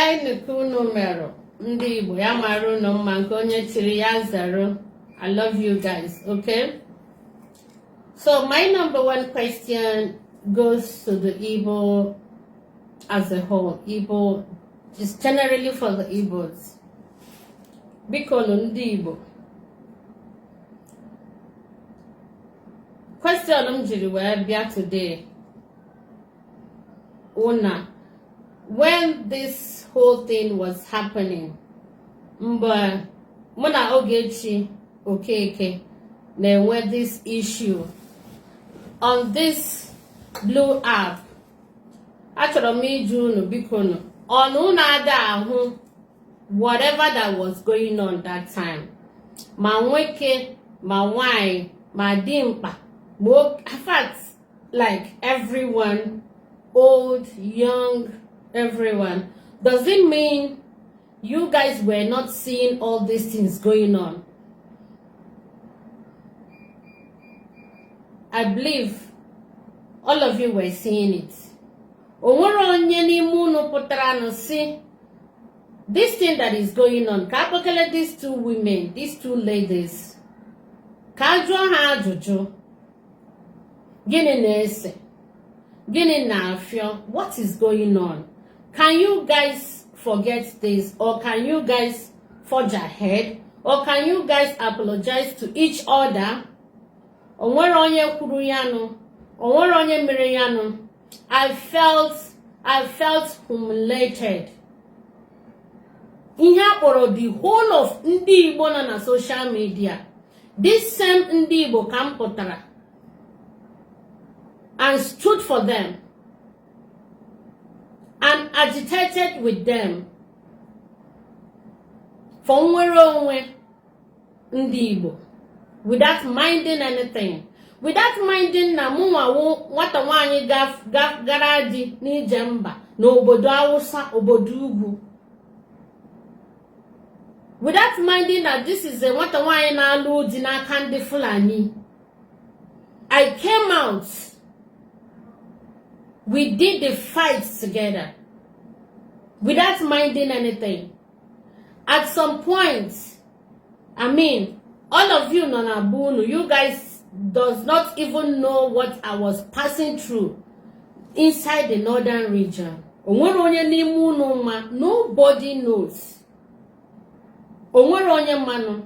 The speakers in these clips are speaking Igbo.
Keenụ ka unu merụ ndị Igbo ya mara unu mma nke onye chiri ya zere. I love you guys, okay? So my number one question goes to the Igbo as a whole. Igbo, just generally for the Igbos. Biko nụ ndị Igbo. Question m jiri wee bịa today wụ na when this whole thing was happening, mgbe mụ na Ogechi Okeke na-enwe this issue on this blue app, achọrọ m ịjụ unu biko nụ ọ na unu ada ahụ whatever that was going on that time, ma nwoke ma nwanyị ma dimkpa ma in fact like everyone, old, young, everyone. Does it mean you guys were not seeing all these things going on? I believe all of you were seeing it. O nwere onye n'ime unu pụtara nụ sị this thing that is going on ka akpọkele these two women, these two ladies, ka a jụọ ha ajụjụ gịnị na-ese gịnị na-afịọ what is going on can you guys forget this or can you guys forge ahead or can you guys apologize to each other o nwere onye kwuru ya nụ o nwere onye mere ya nụ I felt humiliated ihe a kpọrọ the whole of ndị Igbo nọ na social media this same ndị Igbo ka m pụtara and stood for them and agitated with them for nnwere onwe ndị Igbo without minding anything without minding na mụnwa wụ nwata nwaanyị gara di n'ije mba n'obodo Awụsa obodo ugwu without minding that this is a nwata nwaanyị na-alụ di n'aka ndị Fulani. I came out, we did the fight together without minding anything. At some point, I mean, all of you nọ na be unu, you guys does not even know what I was passing through inside the northern region. O nwere onye n'ime unu ma, nobody knows. O nwere onye manụ.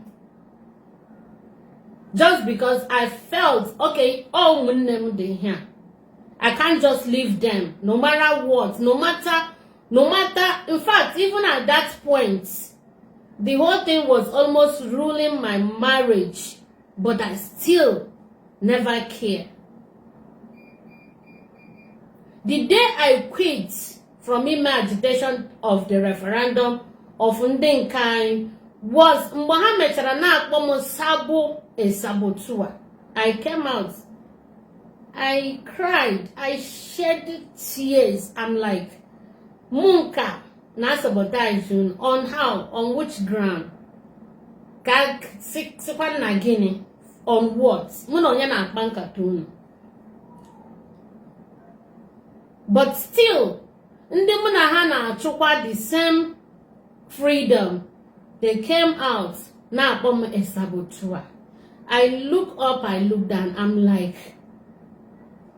Just because I felt, okay, ọ ụmụnne m dị here. I can't just leave them, no matter what, no matter, in fact, even at that point, the whole thing was almost ruining my marriage, but I still never care. The day I quit from ime agitation of the referendum of ndị nke anyị was mgbe ha mechara na-akpọ m sabo a saboteur. I came out. I cried. I shed tears. I'm like, mụ nka na sabotage unu on how? On which ground? Ka sịkwa na gịnị? On what? Mụ na onye na-akpa nkata unu. But still, ndị mụ na ha na-achụkwa the same freedom, they came out na-akpọ m a saboteur. I look up, I look down, I'm like,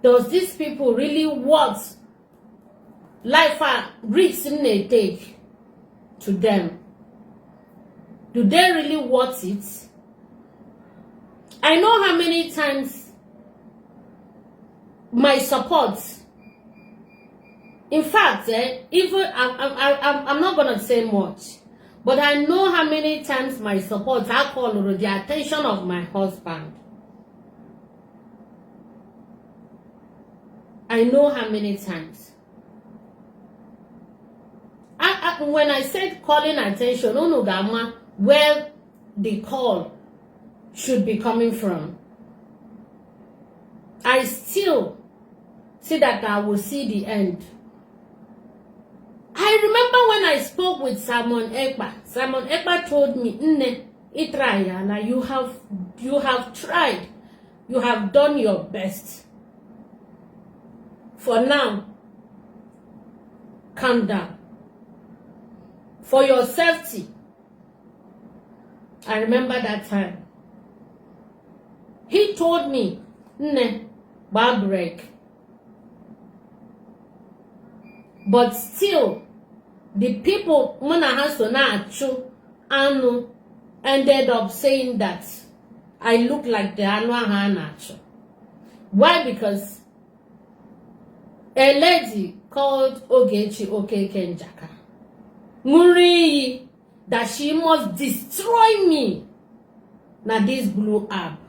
does these people really want life a risk m na-take to them? Do they really want it? I know how many times my support, in fact, even I'm not gonna say much, but I know how many times my support I called the attention of my husband. I know how many times. When I said calling attention, unu ga-ama where the call should be coming from. I still see that I will see the end. I remember when I spoke with Simon Ekpa. Simon Ekpa told me, Nne, ị try you have tried. You have done your best. For now, calm down. For your safety. I remember that time. He told me, "Nne, gbaa break." But still, the people mụ na ha so na-achụ anụ ended up saying that I look like the anụ ahụ a na-achụ. Why? Because a lady called Ogechi Okeke Njaka ṅụrụ iyi that she must destroy me na this blue app.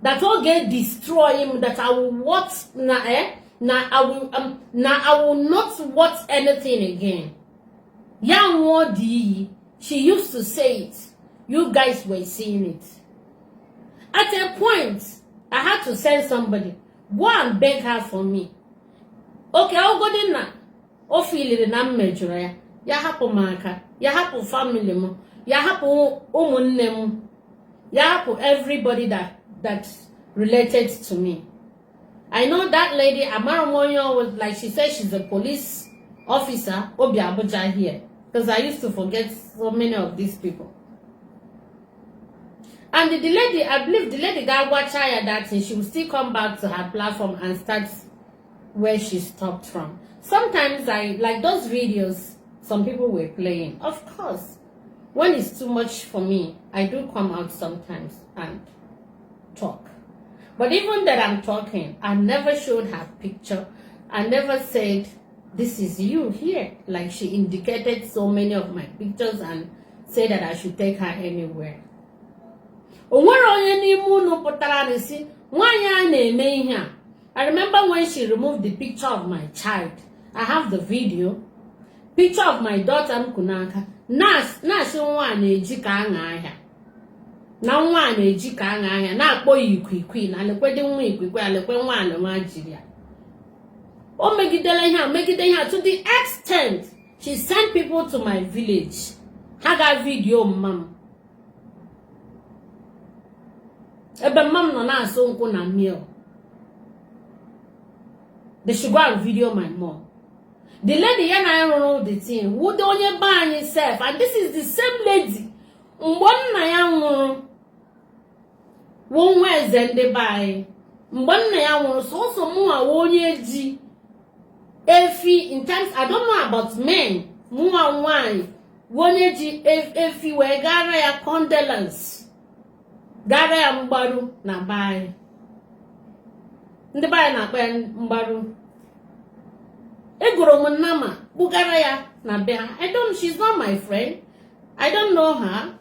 That Oge destroy him, that I will watch na eh, na I will na I will not watch anything again. Ya ṅụọ dị iyi. She used to say it. You guys were seeing it. At a point, I had to send somebody, go and beg her for me. Okay, ọgọdị na o filiri na m mejọrọ ya, ya hapụ m aka, ya hapụ family m, ya hapụ ụmụnne m, ya hapụ everybody that related to me. I know that lady, amara m onye ọ was, like she said she's a police officer, Obi Abuja here. Because I used to forget so many of these people. And the lady, I believe the lady ga-agwacha ya that thing, she will still come back to her platform and start where she stopped from. Sometimes I like those videos some people were playing. Of course, when it's too much for me, I do come out sometimes and talk. But even that I'm talking, I never showed her picture. I never said, "This is you here." Like she indicated so many of my pictures and said that I should take her anywhere. O nwere onye n'ime unu pụtara na si nwaanyị a na-eme ihe a. I remember when she removed the picture of my child. I have the video. Picture of my daughter m ku n'aka. Na-asị nwa a na-eji ka aṅa ahịa. Na nwa a na-eji ka aṅa ahịa na-akpọ ya ikwikwii na lekwedị nwa ikwikwii alekwe nwa ala nwa jiri ya. O megidere ihe a, megide ihe a to the extent she sent people to my village. Ha ga video mma m. Ebe mma m nọ na-asụ nkwụ na mill. They should go and video my mom. The lady ya na rụrụ the thing wude onye be anyị sef, and this is the same lady mgbe nna ya nwụrụ wụ nwa eze ndị be anyị, mgbe nna ya nwụrụ, sọsọ mụnwa wụ onye ji efi. In terms, I don't know about men, mụnwa nwaanyị wụ onye ji efi wee gara ya condolence, gara ya mgbaru na be anyị. Ndị be anyị na-akpọ ya mgbaru. Egoro m nnama kpụgara ya na be ha. I don't, she's not my friend. I don't know her.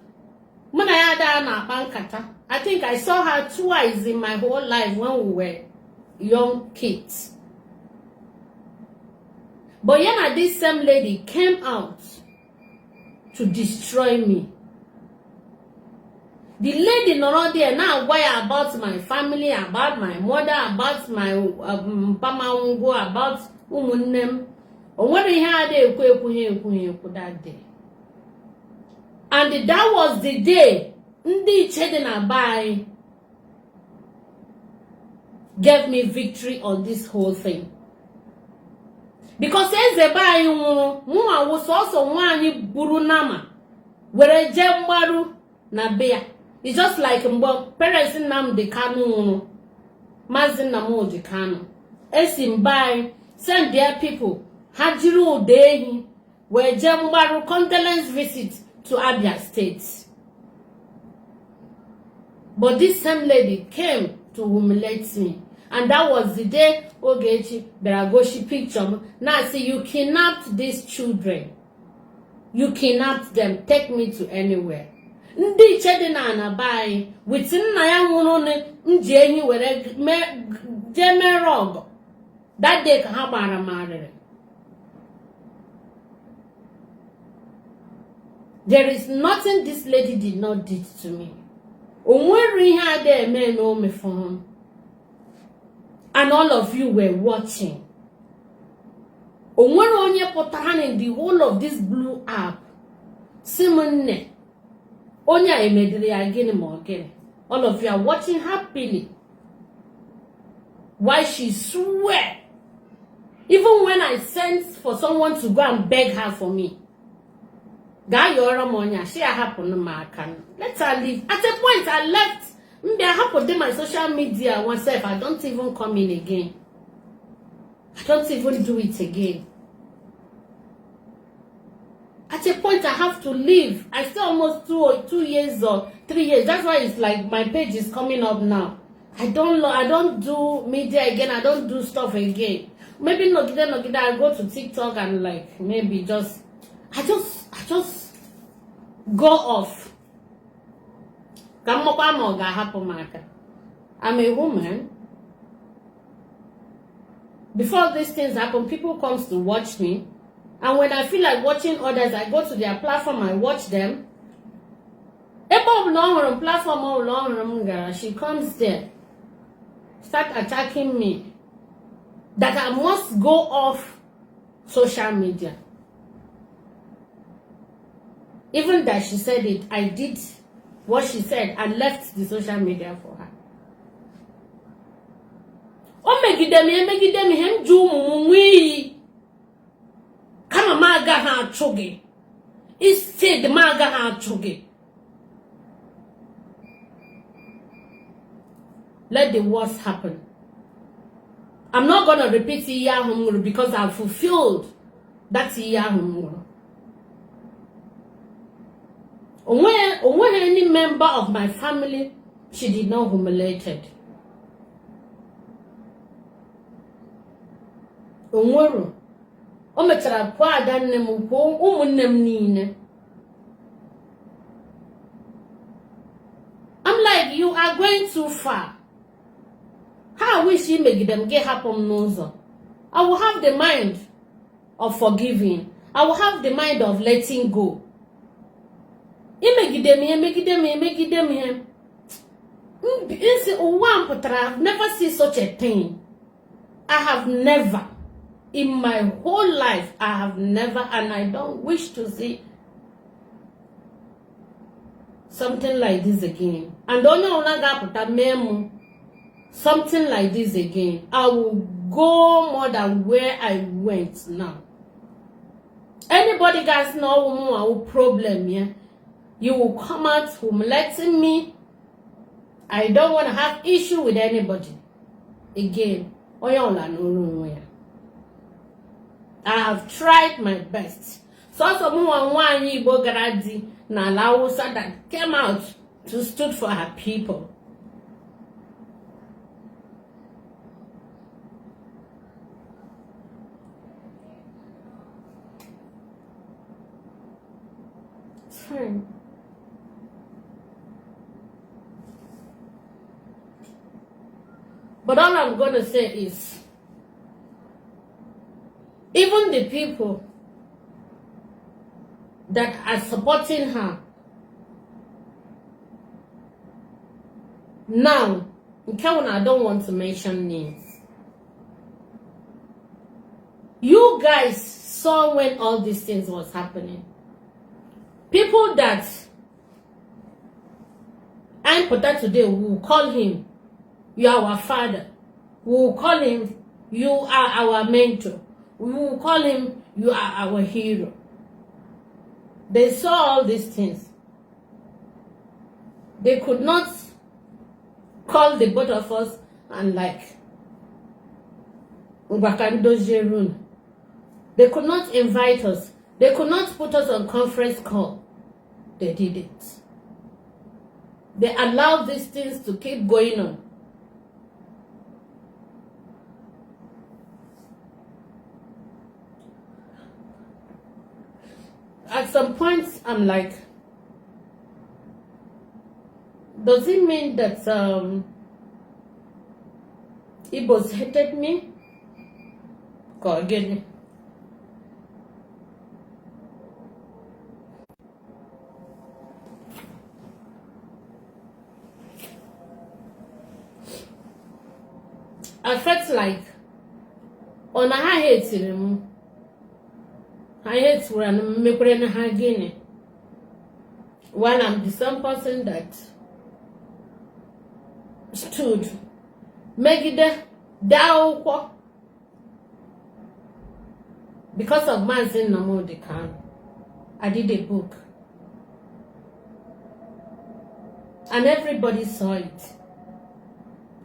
Mụ na ya ada na-akpa nkata. I think I saw her twice in my whole life when we were young kids. But ya na this same lady came out to destroy me. The lady nọrọ there na-agwa ya about my family, about my mother, about my mpamango, about ụmụnne m. O nwere ihe a ekwu ekwu ha ekwu ha ekwu that day. And that was the day ndị iche dị na be anyị gave me victory on this whole thing. Because eze be anyị nwụrụ, mụnwa wụ sọsọ nwaanyị buru nama were jee mgbaru na be ya. It's just like mgbe parents Nnamdi Kanu nwụrụ, Maazị Nnamdi Kanu, esi mba anyị send their people, ha jiri ụda ehi wee jee mgbaru, condolence visit to Abia State. But this same lady came to humiliate me. And that was the day Ogechi bịara gosi picture m na-asị, "You kidnapped these children. You kidnapped them. Take me to anywhere." Ndị iche dị na ana be anyị with nna ya nwụrụ m ji enyi were jee mere ọgọ. That day ka ha gbara m arịrị. There is nothing this lady did not do to me. O nwere ihe ada eme na o mefọrọ m. And all of you were watching. O nwere onye pụtara in the whole of this blue app si m nne onye a emediri ya gịnị ma ọ gịnị. All of you are watching happily while she swear Even when I sent for someone to go and beg her for me, gaa yọọrọ m onye a shi ya hapụnụ m aka, let her leave. At a point I left, m bịa hapụ dị my social media myself. I don't even come in again. I don't even do it again. At a point I have to leave. I still almost 2 years or 3 years. That's why it's like my page is coming up now. I don't do media again. I don't do stuff again. Maybe nọgide nọgide, I go to TikTok and like maybe just I just go off. Ka m makwa ma ọ ga-ahapụ m aka. I'm a woman. Before these things happen, people comes to watch me. And when I feel like watching others, I go to their platform, I watch them. Ebe ọbụla ọ hụrụ m, platform ọbụla ọ hụrụ m gara, she comes there, start attacking me that I must go off social media. Even that she said it, I did what she said and left the social media for her. O megide m, emegide m ihe m ji ụmụ m nwe iyi kama m agaghị achụ gị, instead m agaghị achụ gị. Let the worst happen. I'm not gonna repeat iyi ahụ m ṅụrụ because I've fulfilled that iyi ahụ m ṅụrụ. Onweghị any member of my family she did not humiliated. Onwero o mechara kwuo ada nne m, kwuo ụmụnne m niile. I'm like, you are going too far. Ha wish imegide m gị hapụ m n'ụzọ. I will have the mind of forgiving. I will have the mind of letting go. Imegide m ihe, megide m ihe, megide m ihe nsi ụwa m pụtara. I've never seen such a thing. I have never in my whole life, I have never, and I don't wish to see something like this again. And onye ọbụla ga-apụta mee m something like this again, I will go more than where I went now. Anybody guys know mụ problem ya, you will come out humiliating me. I don't want to have issue with anybody again. Onye ọbụla n'oru onwe ya. I have tried my best. Sọsọ mụ nwa nwaanyị Igbo gara di n'ala Hausa that came out to stood for her people. It's fine. But all I'm going to say is, even the people that are supporting her now, nke I don't want to mention names. You guys saw when all these things was happening. People that I'm put today will call him, you are our father. We will call him, you are our mentor. We will call him, you are our hero. They saw all these things. They could not call the both of us and like Ngwa. They could not invite us. They could not put us on conference call. They did it. They allowed these things to keep going on. At some point, I'm like, does it mean that Igbos hated me? Go again. I felt like ọ na ha hatiri m, ha hatewara na m, mekwere na ha gịnị, while I'm the same person that stood megide dee akwụkwọ. Because of Mazi Nnamdi Kanu, I did a book. And everybody saw it.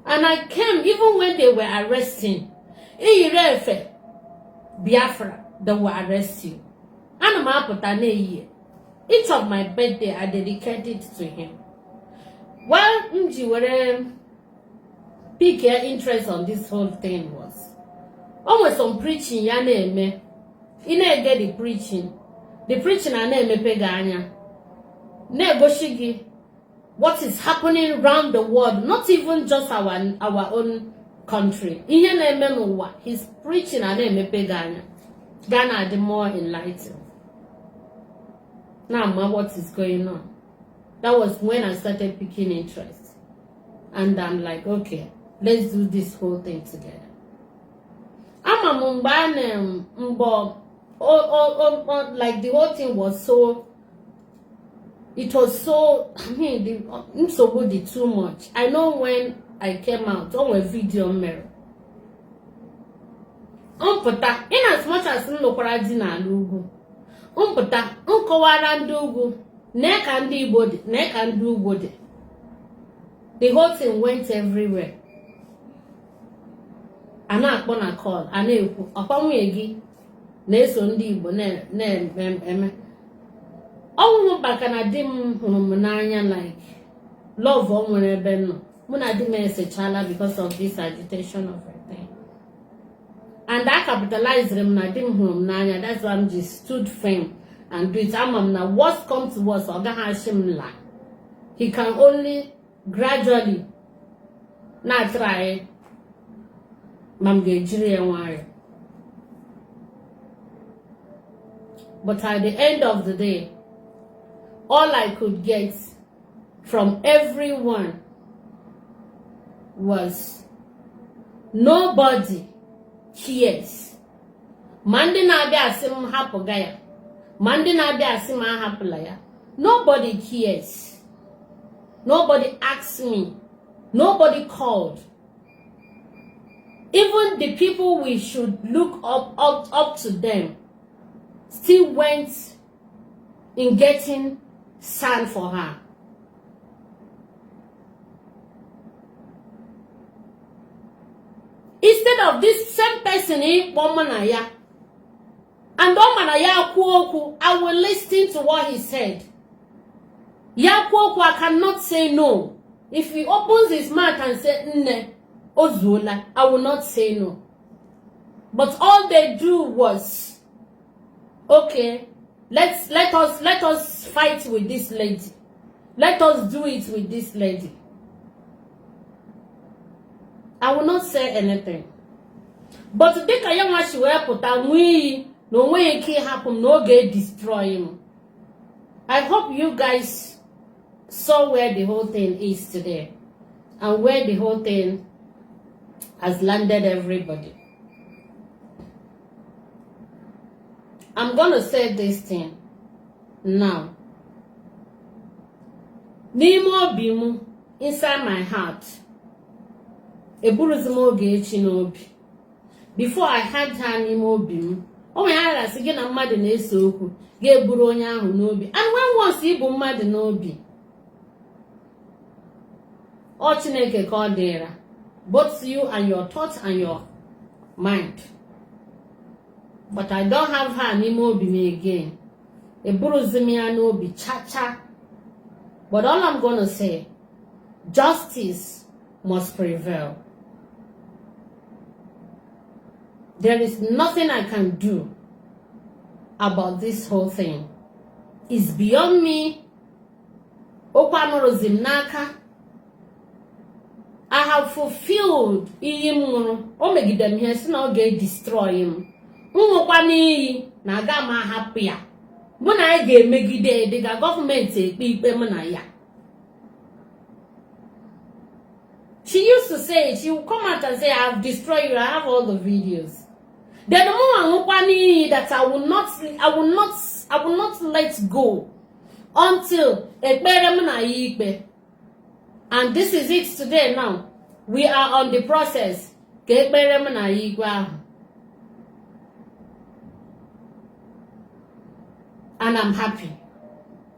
And I came even when they were arresting. Iyiri efe Biafra, they will arrest you. Ana m apụta n'ehihie. Each of my birthday, I dedicate it to him. Well, m ji were pick interest on this whole thing was o nwere some preaching ya na-eme. Ị na-ege the preaching a na-emepe gị anya, na-egosi gị what is happening round the world, not even just our own country, ihe na-eme n'ụwa. His preaching a na-emepe gị anya, ga na-adị more enlightened, na-ama what is going on. That was when I started picking interest and I'm like, "Okay, let's do this whole thing together." Ama m mgbe a na mgbe like the whole thing was so, it was so, I mean, the nsogbu dị too much. I know when I came out, o nwere video m mere mpụta. In as much as m lụkwara di n'ala ugwu, mpụta nkọwara ndị ugwu nee ka ndị Igbo dị, nee ka ndị ugwu dị. The whole thing went everywhere. A na-akpọ na call, a na-ekwu ọkwa nwunye gị na-eso ndị Igbo na-eme ọnwụnwụ, maka na di m hụrụ m n'anya, like love o nwere ebe m nọ. Mụ na di m esechala because of this agitation of a thing, and I capitalized m na di m hụrụ m n'anya. That's why m ji stood firm and do it. Ama m na worst come to worst, ọ gaghị achị m la. He can only gradually na-atry ma m ga-ejiri ya nwayọ. But at the end of the day, all I could get from everyone was nobody cares. Ma ndị na-abịa asị m hapụga ya, ma ndị na-abịa asị m ahapụla ya, nobody cares. Nobody asked me, nobody called. Even the people we should look up to them still went in getting sand for her. Instead of this same person ịkpọ mụ na ya, and ọ ma na ya kwuo okwu, I will listen to what he said. Ya kwuo okwu, I cannot say no. If he opens his mouth and say, "Nne, ozuola," I will not say no. But all they do was, "Okay, let us fight with this lady. Let us do it with this lady." I will not say anything. But dịka ya nwa si wee pụta nwee iyi na o nweghị ike ịhapụ m n'oge destroy m. I hope you guys saw where the whole thing is today and where the whole thing has landed everybody. I'm gonna say this thing now. N'ime obi m, inside my heart, eburuzi m Ogechi n'obi. Before I had her n'ime obi m, o nwere ya gasị gị na mmadụ na-ese okwu, ga-eburu onye ahụ n'obi. And when once ịbụ mmadụ n'obi, ọ Chineke ka ọ dịra, both you and your thoughts and your mind. But I don't have her n'ime obi m again. Eburuzi m ya n'obi cha cha. But all I'm gonna say, justice must prevail. There is nothing I can do about this whole thing. It's beyond me. Okwu anụrụzi m n'aka. I have fulfilled iyi m ṅụrụ. O megide m ihe si na ọ ga-edestroy m. M ṅụkwa n'iyi na aga m ahapụ ya. Mụ na ya ga-emegide dịka gọọmenti ekpe ikpe mụ na ya. She used to say, she would come out and say, "I have destroyed you." I have all the videos. Then mụ ṅụkwa n'iyi that I will not let go until ekpere m na ya ikpe. And this is it today now. We are on the process ka ekpere m na ya ikpe ahụ. And I'm happy.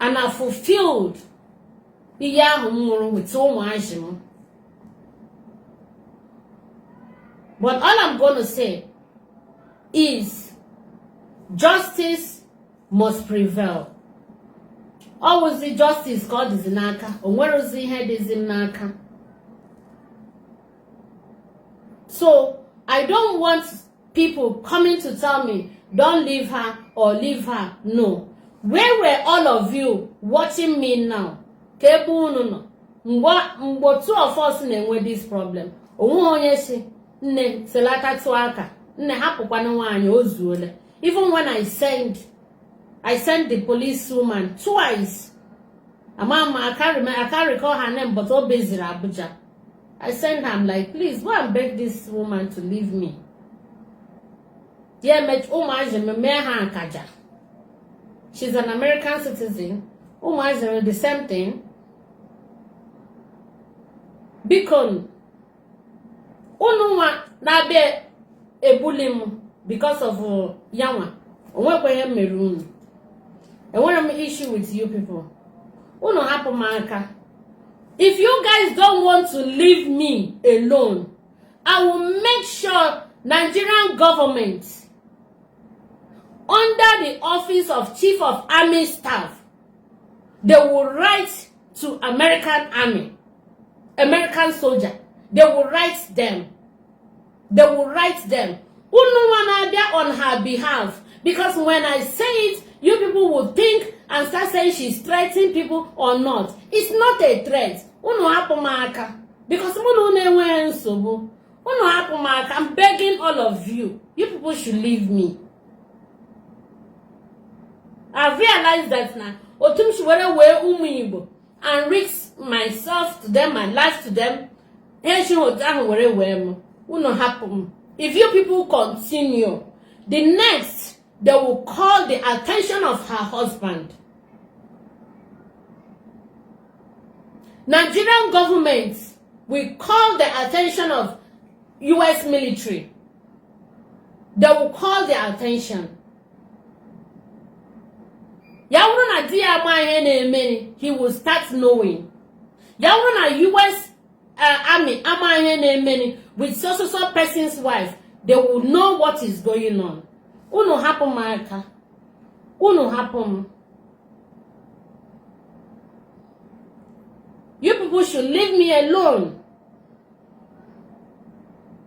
And I fulfilled iyi ahụ m ṅụrụ with ụmụazị m. But all I'm going to say is justice must prevail. Ọ wụzi justice ka ọ dịzi n'aka, o nwerọzi ihe dịzi m n'aka. So I don't want people coming to tell me, don't leave her or leave her. No. Where were all of you watching me now? Ka ebe unu nọ mgbe two of us na-enwe this problem, o nweghị onye sị nne selatatụ aka, nne hapụkwanụ nwaanyị o zuole. Even when I send the police woman twice. Ama m, I can't recall her name, but o beziri Abuja. I send her, I'm like, please go and beg this woman to leave me. Ya emech ụmụazị m mee ha akaja. She's an American citizen. Ụmụazị m the same thing. Biko, unu nwa na-abịa ebuli m because of yanwa, o nwekwa ihe m mere unu. Enwere m issue with you people. Unu hapụ m aka. If you guys don't want to leave me alone, I will make sure Nigerian government under the office of Chief of Army Staff, they will write to American Army, American soldier. They will write them. They will write them. Unu nwa na-abịa on her behalf. Because when I say it, you people will think and start saying she's threatening people or not. It's not a threat. Unu hapụ m aka. Because mụ na unu enweghị nsogbu. Unu hapụ m aka. I'm begging all of you. You people should leave me. I've realized that now. Otu m si were wee ụmụ Igbo and risk myself to them, my life to them. Ha esi otu ahụ were wee m. Unu hapụ m. If you people continue, the next they will call the attention of her husband. Nigerian government will call the attention of US military. They will call their attention. Ya bụrụ na di ya ama ihe na-eme, he will start knowing. Ya bụrụ na US army ama ihe na-eme with so so so person's wife, they will know what is going on. Unu hapụ m aka. Unu hapụ m. You people should leave me alone.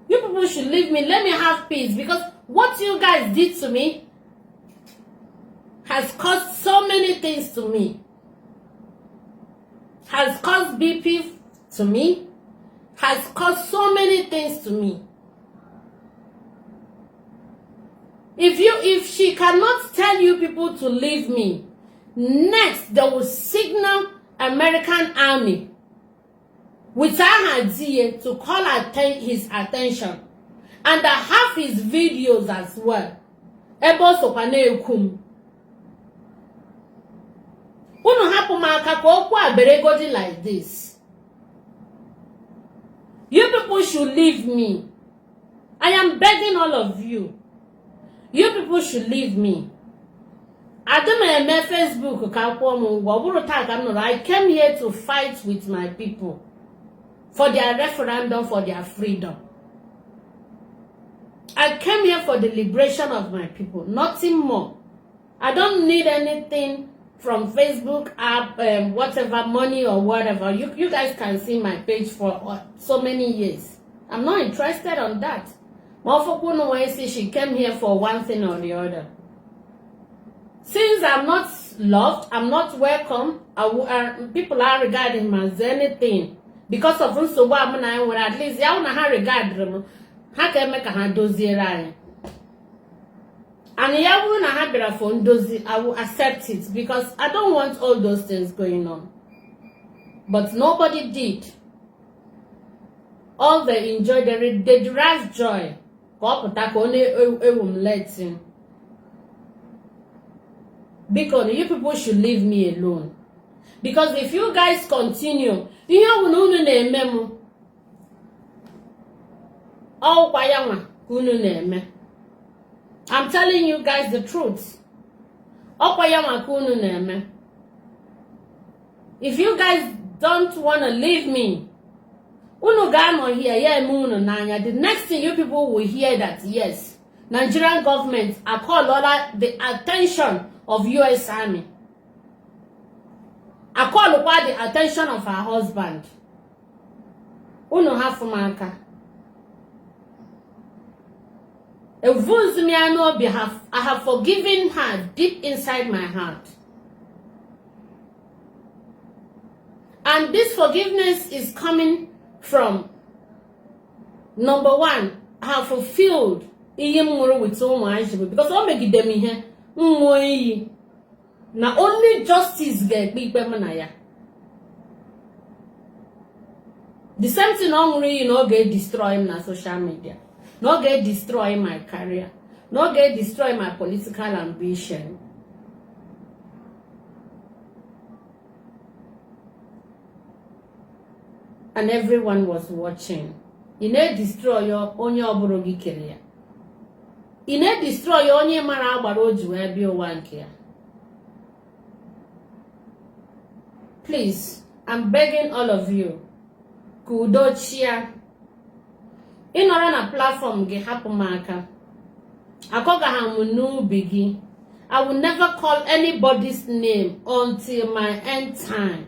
You people should leave me. Let me have peace, because what you guys did to me has caused so many things to me. Has caused BP to me. Has caused so many things to me. If she cannot tell you people to leave me, next they will signal American army with aha di ya to call his attention, and I have his videos as well. Ebe o sokwa na-ekwu m. Unu hapụ m aka ka okwu a beregodi like this. You people should leave me. I am begging all of you. You people should leave me. Adị m eme Facebook ka akwụọ m ụgwọ. Ọ bụrụ taa ka m nụrụ, I came here to fight with my people for their referendum, for their freedom. I came here for the liberation of my people, nothing more. I don't need anything from Facebook app, whatever, money or whatever. You guys can see my page for so many years. I'm not interested on that. She came here for one thing or the other. Since I'm not loved, I'm not welcome, people are regarding me as anything. Because of nsogbu a mụ na ya nwere, at least ya na ha regard m, ha ka eme ka ha doziere anyị. And ya bụrụ na ha bịara for ndozi, I will accept it, because I don't want all those things going on. But nobody did. All they enjoy, they derive joy. Ka ọ pụta ka ọ na-ewu m leti. Biko, you people should leave me alone. Because if you guys continue, ihe ọ bụla unu na-eme m, ọkwa ya nwa ka unu na-eme. I'm telling you guys the truth. Ọkwa ya maka unu na-eme. If you guys don't wanna leave me, unu ga-anọ here ya eme unu n'anya. The next thing you people will hear that yes, Nigerian government akọlọla the attention of US Army. Akọlụkwa the attention of her husband. Unu hafụ m aka. Evuzi m ya n'obi. I have forgiven her deep inside my heart. And this forgiveness is coming from, number one, I have fulfilled iyi m ṅụrụ with ụmụazị, because o megide m ihe m ṅụọ iyi na only justice ga-ekpe ikpe m na ya. The same thing ọ ṅụrụ iyi na ọ ga-edestroy m na social media, na ọ ga-edestroy my career, na ọ ga-edestroy my political ambition. And everyone was watching. Ị na-edestroy onye ọ bụrụ gị kere ya. Ị na-edestroy onye mara agbara o ji wee bịa ụwa nke ya. Please, I'm begging all of you ka udo chia. Ị nọrọ na platform gị, hapụ m aka. Akọgaghị m n'ubi gị. I will never call anybody's name until my end time.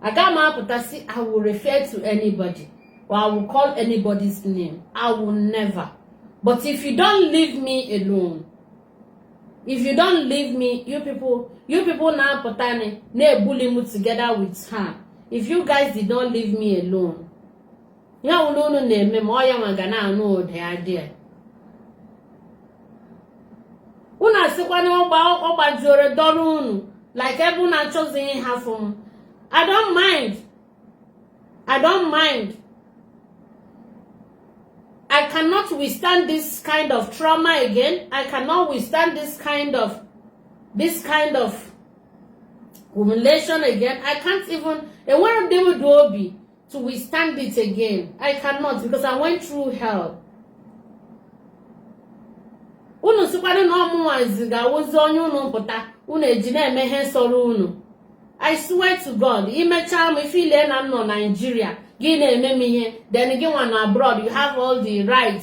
Aga m apụta sị I will refer to anybody or I will call anybody's name. I will never. But if you don't leave me alone, if you don't leave me, you people na-apụta na-ebuli m together with her. If you guys did not leave me alone, ya wụrụ unu na-eme ma ọ ya nwa ga na-anụ ụda ya dị ya. Unu asịkwa na ọ gbajuoro dọrọ unu like ebe unu achọzighị ịhafụ m. I don't mind. I don't mind. I cannot withstand this kind of trauma again. I cannot withstand this kind of humiliation again. I can't even, enwere ndị m dị obi to withstand it again. I cannot, because I went through hell. Unu sikwanụ na ọmụnwazi ga-awụzi onye unu pụta unu eji na-eme ihe sọrọ unu. I swear to God, imechaa m ife ile na m nọ Nigeria, gị na-eme m ihe, then gị nwa na abroad, you have all the right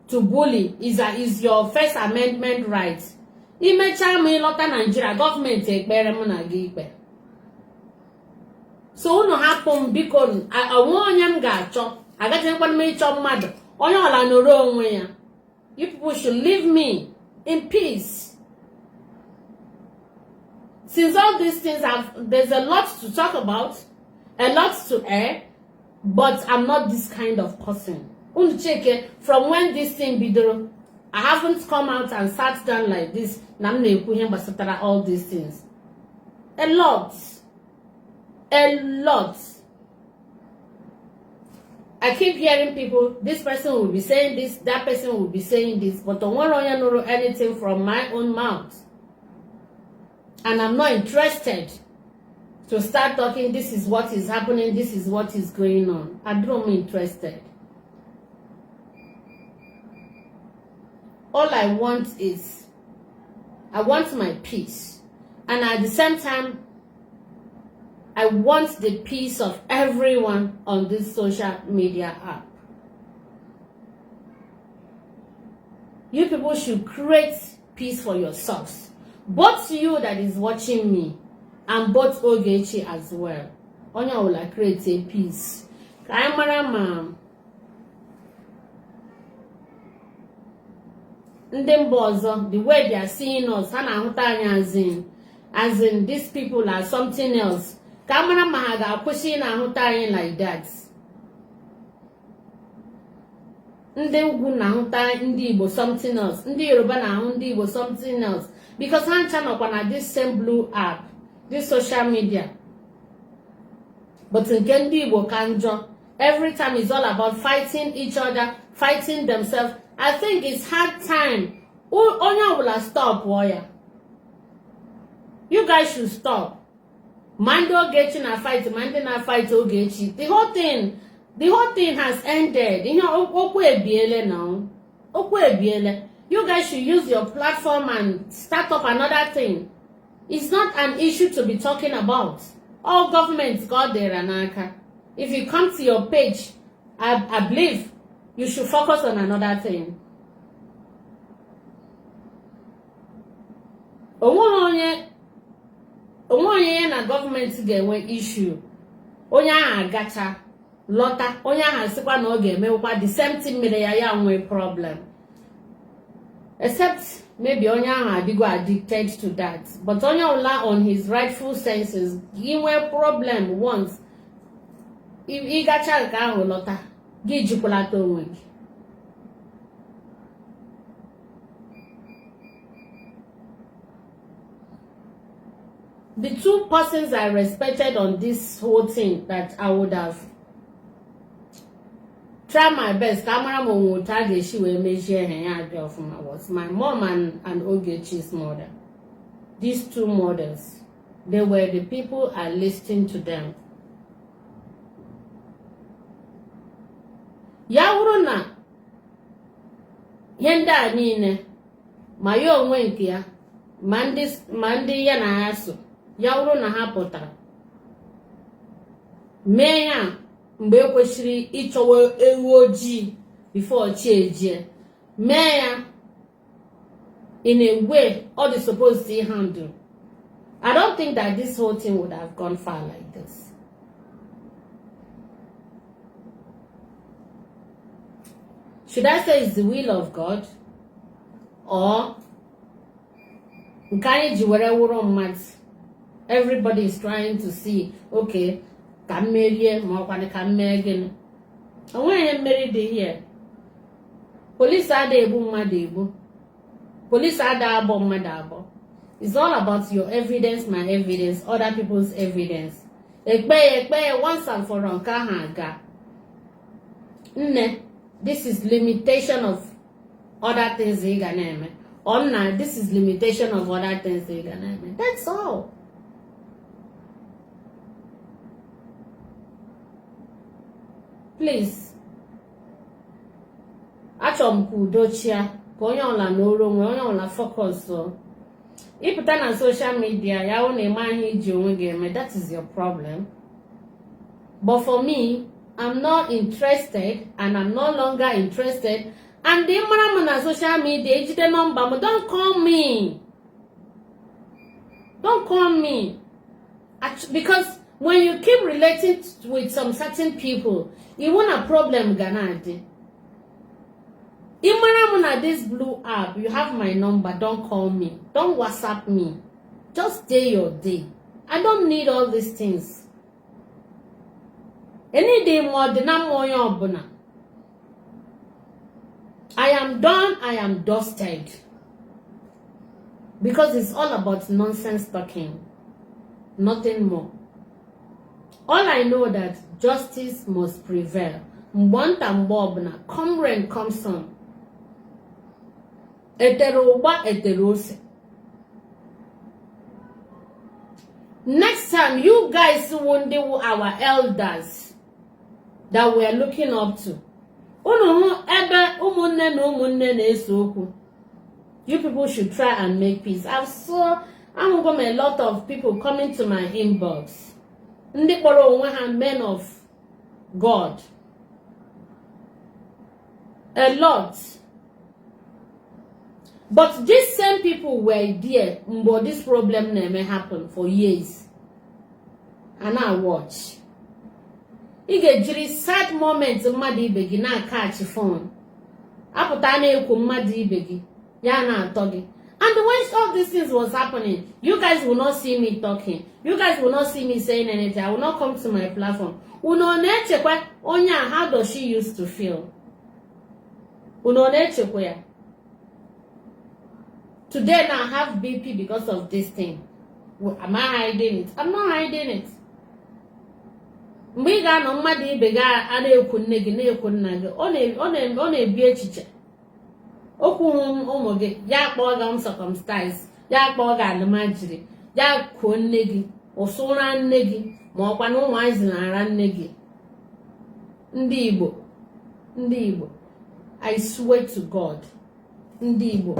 to bully. Is your First Amendment right. Imechaa m, ịlọta Nigeria, gọọmenti ekpere m na gị ikpe. So unu hapụ m, biko. Onwe onye m ga-achọ, agaghịkwana m ịchọ mmadụ. Onye ọla nọrọ onwe ya. You people should leave me in peace. Since all these things have, there's a lot to talk about, a lot to air, but I'm not this kind of person. Unu cheke from when this thing bidoro, I haven't come out and sat down like this na m na-ekwu ihe gbasatara all these things. A lot, a lot. I keep hearing people, this person will be saying this, that person will be saying this, but onwere onye nụrụ anything from my own mouth. And I'm not interested to start talking, this is what is happening, this is what is going on. I don't interested. All I want is, I want my peace. And at the same time, I want the peace of everyone on this social media app. You people should create peace for yourselves. Both you that is watching me and both Ogechi as well. Onye ọbụla create a peace. Ka anyị mara ma ndị mba ọzọ, the way they are seeing us, ha na-ahụta anyị as in these people are something else. Ka a mara ma ha ga-akwụsị ị na-ahụta anyị like that. Ndị ugwu na-ahụta ndị Igbo something else, ndị Yoruba na-ahụ ndị Igbo something else, because ha ncha nọkwa na this same blue app, this social media, but nke ndị Igbo ka njọ. Every time is all about fighting each other, fighting themselves. I think it's hard time onye ọbụla stop ya. You guys should stop. Ma ndị Ogechi na fight, ma ndị na fight Ogechi, the whole thing has ended. Ihe okwu ebiele na okwu ebiele. You guys should use your platform and start up another thing. It's not an issue to be talking about. All governments got there n'aka. If you come to your page, I believe you should focus on another thing. Onweghị onye ya na gọọmenti ga-enwe issue, onye ahụ agacha lọta, onye ahụ asịkwa na ọ ga-emewekwa the same thing mere ya ya nwee problem, except maybe onye ahụ adịgo addicted to that. But onye ọbụla on his rightful senses, gị nwee problem once, ịgacha nke ahụ lọta, gị jikwalata onwe gị. The two persons I respected on this whole thing that I would have tried my best ka amara m onwe otu a ga-esi wee mejie ihe ya adị ọfụma was my mom and Ogechi's mother. These two mothers, they were the people I listened to them. Ya wụrụ na ihe ndị a niile, ma ya onwe nke ya, ma ndị ya na ya so, ya wụrụ na ha pụtara mee ya mgbe e kwesịrị ịchọwa ewu ojii before chi ejie, mee ya in a way all the supposed to handle, I don't think that this whole thing would have gone far like this. Should I say it's the will of God, or nke anyị ji were wụrụ mmadụ? Everybody is trying to see, okay, ka m merie, ma ọkwanụ ka m mee gịnị. Onweghị ihe mmeri dị here. Polisi ada egbu mmadụ egbu, polisi ada abọ mmadụ abọ. It's all about your evidence, my evidence, other people's evidence. Ekpe ya, ekpe ya once and for all, nke ahụ aga. Nne, this is limitation of other things ị ga na-eme. Ọ nna, this is limitation of other things ị ga na-eme. That's all. Please, achọrọ m ka udo chia, ka onye ọla n'oru onwe onye ọla focus. Ịpụta na social media ya hụ na ịma ihe iji onwe gị eme, that is your problem. But for me, I'm not interested and I'm no longer interested. And ị mara m na social media, ejide nọmba m, don't call me, don't call me, because when you keep relating with some certain people, iwu na problem ga na-adị. Ị mara m na this blue app, you have my number, don't call me, don't WhatsApp me. Just day your day. I don't need all these things. Any day ma ọ dị na mma onye ọbụla. I am done, I am dusted, because it's all about nonsense talking, nothing more. All I know that justice must prevail. Mgbe nta mgbe ọbụla, come rain, come sun, etere ụgba, etere ose. Next time, you guys wụ ndị wụ our elders that we are looking up to, unu hụ ebe ụmụnne na ụmụnne na-ese okwu, you people should try and make peace. I've saw, ahụgo m a lot of people coming to my inbox, ndị kpọrọ onwe ha men of God, a lot. But these same people were there mgbe this problem na-eme happen for years and I watch. Ị ga-ejiri sad moment mmadụ ibe gị na-akachi phone, apụta na-ekwu mmadụ ibe gị, ya na-atọ gị. And when all these things was happening, you guys will not see me talking, you guys will not see me saying anything. I will not come to my platform. Unu ọ na-echekwa onye a, how does she used to feel? Unu ọ na-echekwa ya? Today now I have BP because of this thing. Well, am I hiding it? I'm not hiding it. Mgbe ị ga-anọ mmadụ ibe gị a na-ekwu nne gị, na-ekwu nna gị, ọ na-ebi echiche okwu ụmụ gị, ya kpọọ gị uncircumcised, ya kpọọ gị alụmajiri, ya kwuo nne gị ụsụra nne gị, ma ọkwa na ụmụazị na-ara nne gị. Ndị Igbo, ndị Igbo, I swear to God, ndị Igbo,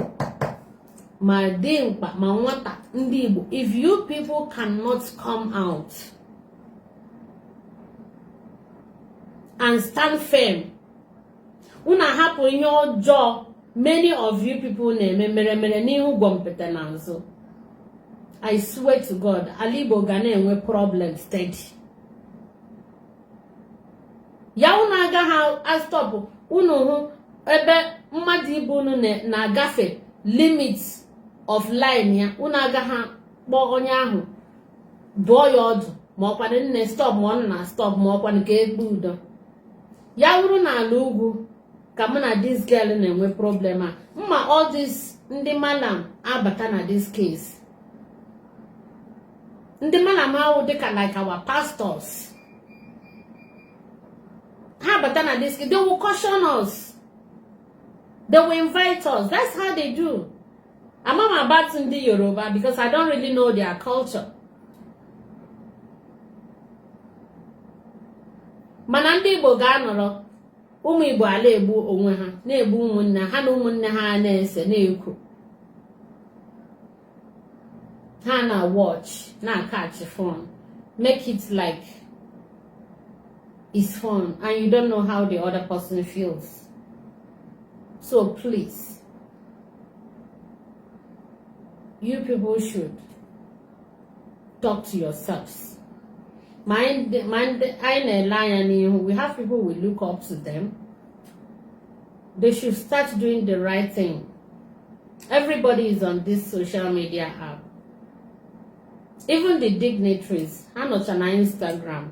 Ma dimkpa ma nwata, ndị Igbo, if you people cannot come out and stand firm, unu ahapụ ihe ọjọọ many of you people na-eme mere mere n'ihu gwọmpịta n'azụ, I swear to God, ala Igbo ga na-enwe problem steady. Ya unu agaghị astop unu hụ ebe mmadụ ibe unu na-agafe limit of line ya, unu agaghị kpọọ onye ahụ dụọ ya ọdụ, ma ọkwanụ nne stop, ma ọ na stop, ma ọkwanụ ka ekpe udo. Ya wụrụ n'ala ugwu ka mụ na this girl na-enwe problem a, mma all this ndị malam abata na this case. Ndị malam ahụ dịka like our pastors, ha bata na this case, they will caution us, they will invite us. That's how they do. Ama m about ndị Yoruba because I don't really know their culture, mana ndị Igbo ga-anọrọ, ụmụ Igbo ala egbu onwe ha, na-egbu ụmụnne ha na ụmụnne ha na-ese na-ekwu, ha na watch na catch fun, make it like it's fun, and you don't know how the other person feels. So please, you people should talk to yourselves. Ma anyị na-ele anya n'ihu, we have people we look up to them. They should start doing the right thing. Everybody is on this social media app, even the dignitaries ha nọcha na Instagram.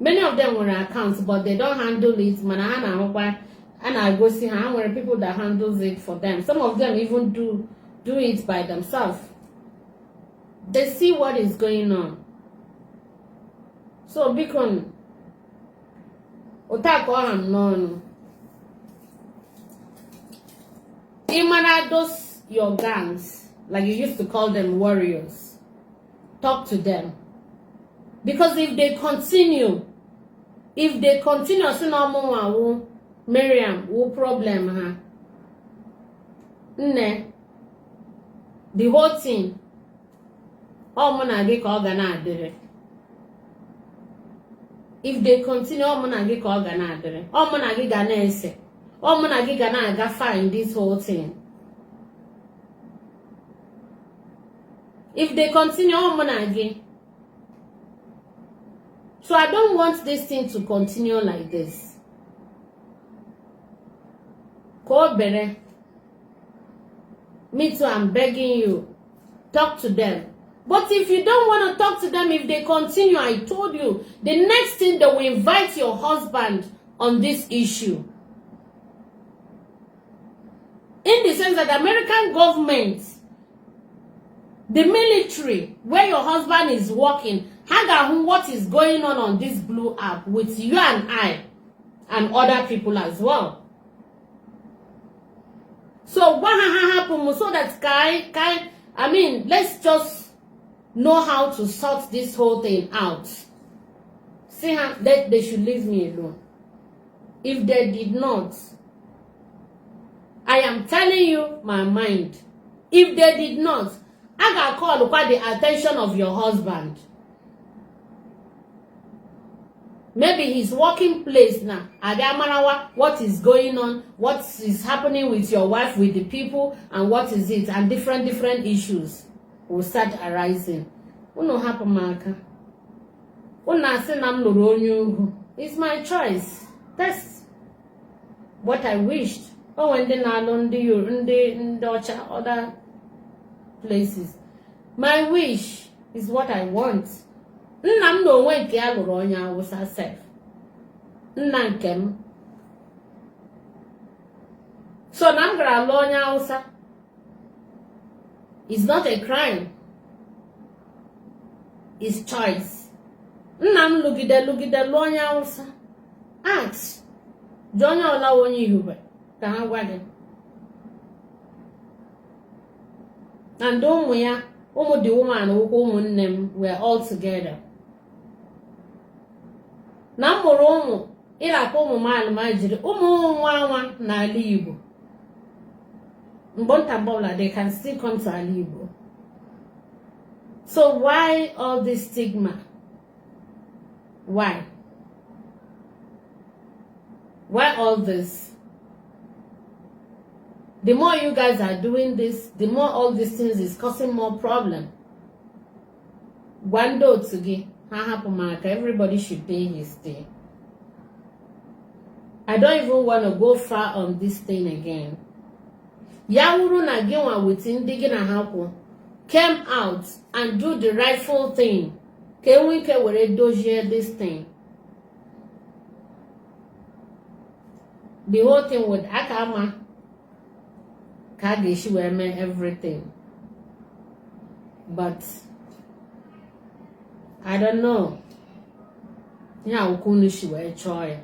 Many of them nwere accounts, but they don't handle it, mana ha na-ahụkwa a na-agosi ha. Ha nwere people that handles it for them. Some of them even do it by themselves. They see what is going on. So biko, otu a ka ọ ha m n'ọnụ. Ị mara those your gangs, like you used to call them warriors, talk to them, because if they continue sị na ọ mụnwa wụ Mariam wụ problem ha, nne, the whole thing, ọ mụ na gị ka ọ ga na-adịrị. If they continue, ọ mụ na gị ka ọ ga na-adịrị, ọ mụ na gị ga na-ese, ọ mụ na gị ga na-aga find this whole thing. If they continue, ọ mụ na gị. So I don't want this thing to continue like this. Ka o bere. Me too, I'm begging you, talk to them. But if you don't want to talk to them, if they continue, I told you, the next thing, they will invite your husband on this issue. In the sense that the American government, the military, where your husband is working, ha ga-ahụ what is going on this blue app with you and I and other people as well. So gwa ha ha hapụ m so that ka anyị, I mean, let's just know how to sort this whole thing out. See how they should leave me alone. If they did not, I am telling you my mind. If they did not, a ga-call the attention of your husband. Maybe his working place now. Abịa marawa what is going on, what is happening with your wife, with the people, and what is it, and different different issues will start arising. Unu hapụ m aka. Unu asị na m lụrụ onye ugwu. It's my choice. That's what I wished. O nwere ndị na-alụ ndị ndị ndị ọcha, other places. My wish is what I want. Nna m na onwe nke ya lụrụ onye Awụsa sef. Nna nke m. So na m gara lụọ onye Awụsa is not a crime. It's choice. Nna m lụgide lụgide lụọ onye Awụsa. Ask. Jụọ onye ọla onye Ihube ka ha gwa gị. And ụmụ ya, ụmụ the woman wụkwa ụmụnne m, were all together. Na m mụrụ ụmụ ịrapụ ụmụ m alụmajiri ụmụ nwa nwa n'ala Igbo. Mgbe nta mgbe ọbụla, they can still come to ala Igbo. So why all this stigma? Why all this? The more you guys are doing this, the more all these things is causing more problem. Gwa ndị otu gị ha hapụ m aka. Everybody should pay his day. I don't even want to go far on this thing again. Ya wuru na gị nwa with ndị gị na ha kwụ came out and do the rightful thing ka enwe ike were dozie this thing, the whole thing would aka ama ka a ga-esi wee mee everything. But I don't know ihe akwụkwọ unu si wee chọọ ya.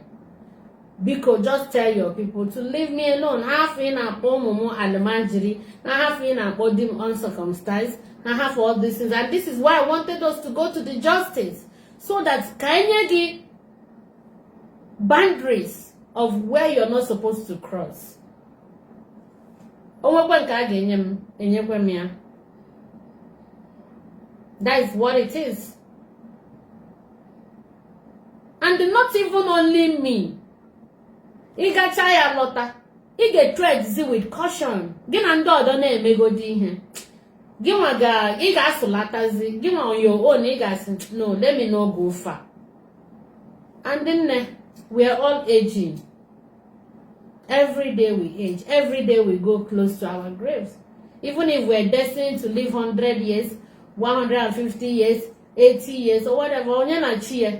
Biko, just tell your people to leave me alone. Ha hafụ ị na-akpọ ụmụ m almajiri, ha hafụ ị na-akpọ di m uncircumcised, ha hafụ all these things. And this is why I wanted us to go to the justice, so that ka enye gị boundaries of where you're not supposed to cross. O nwekwa nke a ga-enye m, enyekwa m ya. That is what it is. And not even only me. Ị gacha ya lọta, ị ga-tread with caution. Gị na ndị ọdọ na-emegodi ihe, gị nwa ga ị ga-asụlatazi gị nwa on your own. Ị ga-asị, "No, let me no go far." And nne, we are all aging. Every day we age. Every day we go close to our graves. Even if we're destined to live 100 years, 150 years, 80 years or whatever, onye na chi ya.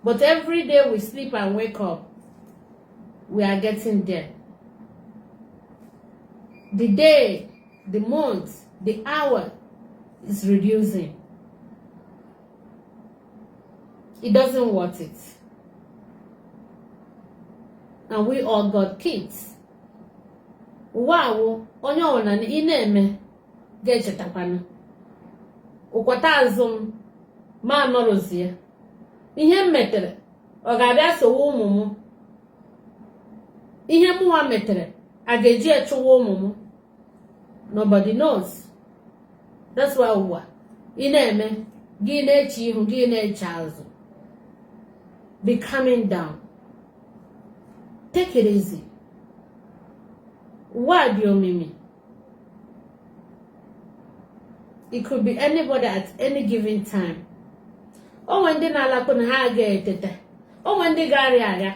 But every day we sleep and wake up, we are getting there. The day, the month, the hour is reducing. It doesn't worth it. And we all got kids. Ụwa awụ onye ọbụla ị na-eme ga-echetakwana ụkwata azụ m ma nọrọzie ihe m metere, ọ ga-abịa sowe ụmụ m. Ihe mụnwa metere, a ga-eji echụwa ụmụ m? Nobody knows. That's why ụwa ị na-eme, gị na-eche ihu, gị na-eche azụ. Be calming down, take it easy. Ụwa dị omimi. It could be anybody at any given time. O nwere ndị na-alakpụ na ha ga-eteta, o nwere ndị ga-arịa arịa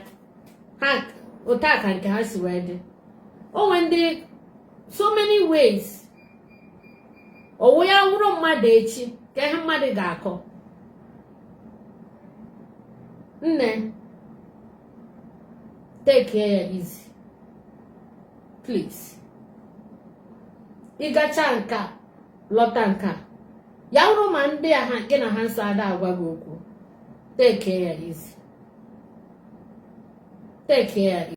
ha otu a ka nke ha si wee dị, o nwere ndị, so many ways. Owu ya wụrụ mmadụ echi ka ihe mmadụ ga-akọ. Nne, take care easy, please. Ịgacha nka lọta nka ya wụrụ ma ndị a ha gị na ha nso ada agwa gị okwu, take care easy, take care.